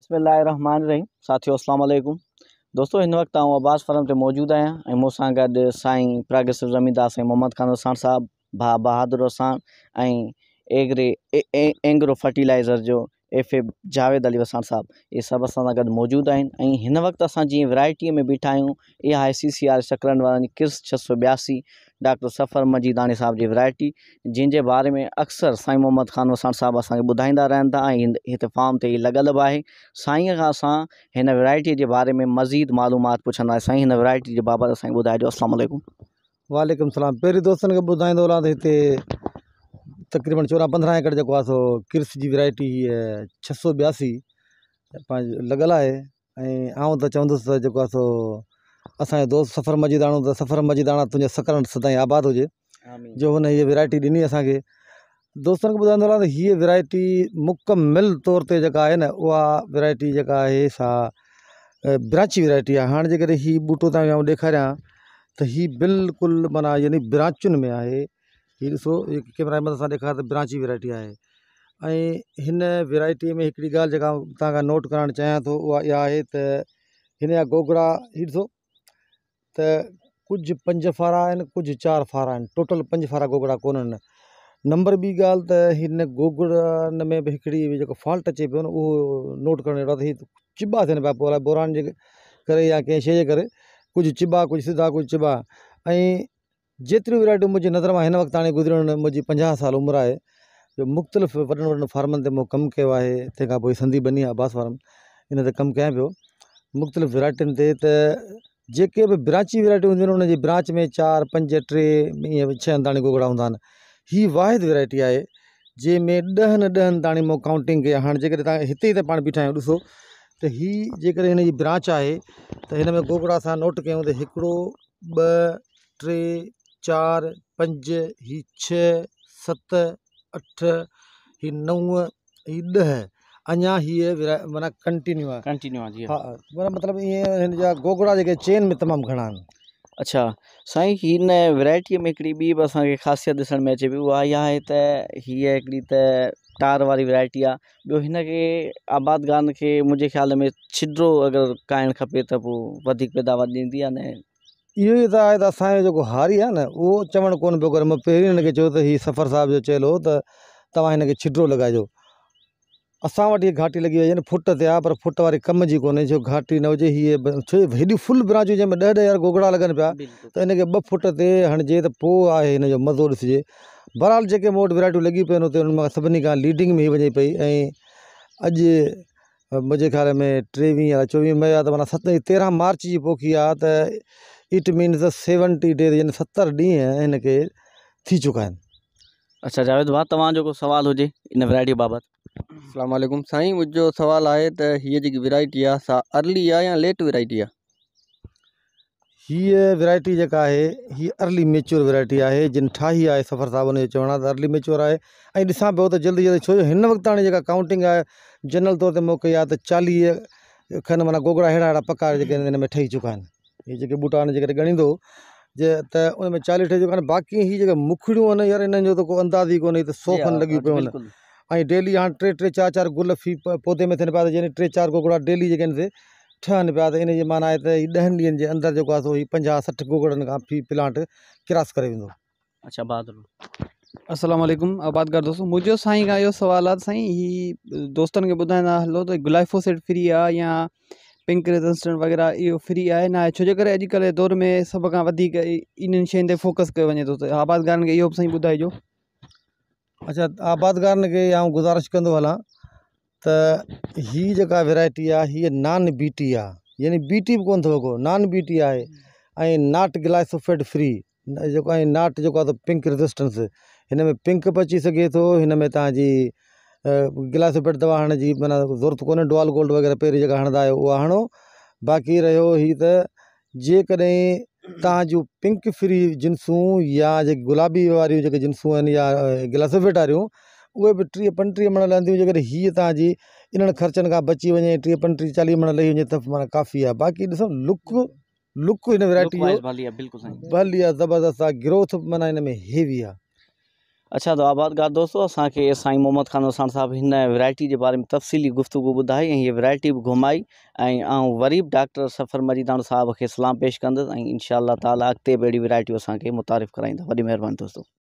بسم الله الرحمٰن الرحيم ساٿيو اسلام عليڪم دوستو هن وقت آئون عباس فارم تي موجود آهيان ۽ مون سان گڏ سائين پراگريسو زميندار سائين محمد خان وساڻ صاحب ڀاء بهادر وساڻ ۽ ايگري اينگرو فرٽيلائزر جو ايف اي جاويد علي وساڻ صاحب اهي سڀ اسان سان گڏ موجود آهن ۽ هن وقت اسان جنهن ورائٽي ۾ بيٺا آهيون اها آهي سي سي آر سڪرنڊ وارن جي ڪرس 682 ڊاڪٽر سفر مجيداڻي صاحب جي ورائٽي جنهن جي باري ۾ اڪثر سائين محمد خان وساڻ صاحب اسان کي ٻڌائيندا رهن ٿا ۽ هتي فارم تي هي لڳل به آهي سائين کان اسان هن ورائٽي جي باري ۾ مزيد معلومات پڇنداسين سائين هن ورائٽي جي بابت اسان کي ٻڌائجو السلام عليڪم. وعليڪم السلام پهرين دوستن کي ٻڌائيندو هلان ته هتي تقريبن چوڏهن پندرهن ايڪڙ جيڪو آهي سو ڪرس جي ورائٽي هيء 682 پنهنجو لڳل آهي ۽ آئون ته چوندس ته جيڪو آهي سو اسانجو دوست سفر مجيداڻو ته سفر مجيداڻا تنهنجو سڪرنڊ سدائين آباد هجي جو هن هيء ورائٽي ڏني اسانکي دوستن کي ٻڌائيندو هلان ته هيء ورائٽي مڪمل طور تي جيڪا آهي نه اها ورائٽي جيڪا آهي سا برانچي ورائٽي آهي هاڻي جيڪڏهن هي ٻوٽو تان کي آئون ڏيکاريان ته هي بلڪل معنيٰ يعني برانچن ۾ آهي هي ڏسو هي ڪيمرا جي مدد سان ڏيکار ته برانچي ورائٽي آهي ۽ هن ورائٽي ۾ هڪڙي ڳالهه جيڪا آئون توهان کان نوٽ ڪرائڻ چاهيان ٿو اها اها آهي ته هن جا گوگڙا هي ڏسو ته ڪجهه پنج ڦارا آهن ڪجهه چار ڦارا آهن ٽوٽل پنج ڦارا گوگڙا ڪونهن نمبر ٻي ڳالهه ته هن گوگڙن ۾ به هڪڙي جيڪو فالٽ اچي پيو نه اهو نوٽ ڪرڻ جهڙو آهي ته هي چٻا ٿين پيا پوء الائي بوران جي ڪري يا ڪنهن شيء جي ڪري ڪجهه چٻا ڪجهه سڌا ڪجهه چٻا ۽ جيتريون ورائٽيون منهنجي نظر مان هن وقت تاڻي گذريون آهن منهنجي 50 سال عمر آهي جو مختلف وڏن وڏن فارمن تي مون ڪم ڪيو آهي تنهن کان پوء سنڌي ٻني عباس فارم ان تي ڪم ڪيان پيو مختلف ورائٽين تي ته جيڪي به برانچي ورائٽيون هونديون آهن ان جي برانچ ۾ چار پنج ٽي ائين ڇهن تاڻي گوگڙا هوندا آهن هي واحد ورائٽي آهي جنهن ۾ ڏهن ڏهن تاڻي مون ڪائونٽنگ ڪئي آهي هاڻي جيڪڏهن تان هتي ئي ته پاڻ بيٺا آهيون ڏسو ته هي جيڪڏهن هن جي برانچ آهي ته هن ۾ گوگڙا اسان نوٽ ڪيون ته هڪڙو ٻه، ٽي، چار، پنج، هي ڇهه، ست، اٺ، هي نو، هي 10، اڃا هيء معنيٰ ڪنٽينيو آهي. ڪنٽينيو آهي جي ها معنيٰ مطلب ائين هن جا گوگڙا جيڪي چين ۾ تمام گهڻا آهن. اڇا سائين هن ورائٽيء ۾ هڪڙي ٻي به اسان کي خاصيت ڏسڻ ۾ اچي پئي اها اها آهي ته هيء هڪڙي ته ٽار واري ورائٽي آهي ٻيو هن کي آبادگارن کي منهنجي خيال ۾ ڇڊو اگر کائڻ کپي ته پوء وڌيڪ پيداوار ڏيندي يا نه. اهو ئي ته آهي ته اسان جو جيڪو هاري آهي نه اهو چوڻ ڪونه پيو ڪري مون پهرين هن کي چيو ته هي سفر صاحب جو چيل هو ته توهان هن کي ڇڊو لڳائجو اسان وٽ هيء گهاٽي لڳي وئي آهي فٽ تي آهي پر فٽ واري ڪم جي ڪونهي جو گهاٽي نه هجي هيء ڇو هيڏيون فل برانچون جنهن ۾ ڏهه ڏهه هزار گوگڙا لڳن پيا ته ان کي 2 فٽ تي هڻجي ته پوء آهي هن جو مزو ڏسجي بهرحال جيڪي مون وٽ ورائٽيون لڳيون پيون آهن اتي انهن مان سڀني کان ليڊنگ ۾ هي وڃي پئي ۽ اڄ منهنجي خيال ۾ 23 يا 24 مئي آهي ته معنيٰ ست 13 مارچ جي پوکي آهي ته it means 70 days يعني 70 ڏينهن هن کي ٿي چڪا آهن. اڇا جاويد ڀاء توهان جو ڪو سوال هجي ان ورائٽي بابت. السلام عليڪم سائين منهنجو سوال آهي ته هيء جيڪي ورائٽي آهي سا ارلي آهي يا ليٽ ورائٽي آهي. هيء ورائٽي جيڪا آهي هيء ارلي ميچوئر ورائٽي آهي جن ٺاهي آهي سفر صاحب ان جو چوڻ آهي ته ارلي ميچوئر آهي ۽ ڏسان پيو ته جلدي جلدي ڇو جو هن وقت تاڻي جيڪا ڪائونٽنگ آهي جنرل طور تي مون ڪئي آهي ته 40 کن معنيٰ گوگڙا اهڙا اهڙا پڪا جيڪي هن ۾ ٺهي چڪا آهن هي جيڪي ٻوٽا آهن جيڪڏهن ڳڻيندو جي ته ان ۾ 40 ٺهي چڪا آهن باقي هي جيڪي مکڙيون آهن يار انهن جو ته ڪو انداز ئي ڪونهي ته 100 کن لڳيون پيون آهن ۽ ڊيلي هاڻ ٽي ٽي چار چار گل في پودي ۾ ٿين پيا ته يعني ٽي چار گوگڙا ڊيلي جيڪي آهن سي ٺهن پيا ته ان جي معنيٰ آهي ته هي 10 ڏينهن جي اندر جيڪو آهي سو هي 50 60 گوگڙن کان في پلانٽ ڪراس ڪري ويندو. اڇا بهادر. السلام عليڪم آبادگار دوستو منهنجو سائين کان اهو سوال آهي سائين هي دوستن کي ٻڌائيندا هلو ته گلائفوسيٽ فري آهي يا پنڪ ريزسٽنٽ وغيره اهو فري آهي نه آهي ڇو جي ڪري اڄڪلهه جي دور ۾ سڀ کان وڌيڪ انهن شين تي فوڪس ڪيو وڃي ٿو ته آبادگارن کي اهو به سائين ٻڌائجو. اڇا آبادگارن کي آئون گذارش ڪندو هلان ته هي جيڪا ورائٽي آهي هيء نان بي ٽي آهي يعني بي ٽي به ڪونه اٿو ڪو نان بي ٽي آهي ۽ not گلائسوفيٽ فري جيڪو ۽ not جيڪو آهي پنڪ ريزسٽنس هن ۾ پنڪ به اچي سگهي ٿو هن ۾ تانجي گلائسوفيٽ دوا هڻڻ جي معنيٰ ضرورت ڪونهي ڊوال گولڊ وغيره پهرين جيڪا هڻندا آهيو اها هڻو باقي رهيو هي ته جيڪڏهن توهان جون پنڪ فري جنسون يا جيڪي گلابي واريون جيڪي جنسون آهن يا گلاسوفيٽ واريون اهي به 30 35 مڻ لهنديون جيڪڏهن هيء توهان جي انهن خرچن کان بچي وڃي 30 35 40 مڻ لهي وڃي ته معنيٰ ڪافي آهي باقي ڏسو لڪ لڪ هن ورائٽي جو ڀلي آهي زبردست آهي گروٿ معنيٰ هن ۾ هيوي آهي. اڇا ته آبادگار دوستو اسان کي سائين محمد خان وساڻ صاحب هن ورائٽي جي باري ۾ تفصيلي گفتگو ٻڌائي ۽ هيء ورائٽي به گهمائي ۽ آئون وري به ڊاڪٽر سفر مجيداڻو صاحب کي سلام پيش ڪندس ۽ انشاء الله تعالي اڳتي به اهڙي ورائٽيون اسان کي متعارف ڪرائيندا. وڏي مهرباني دوستو.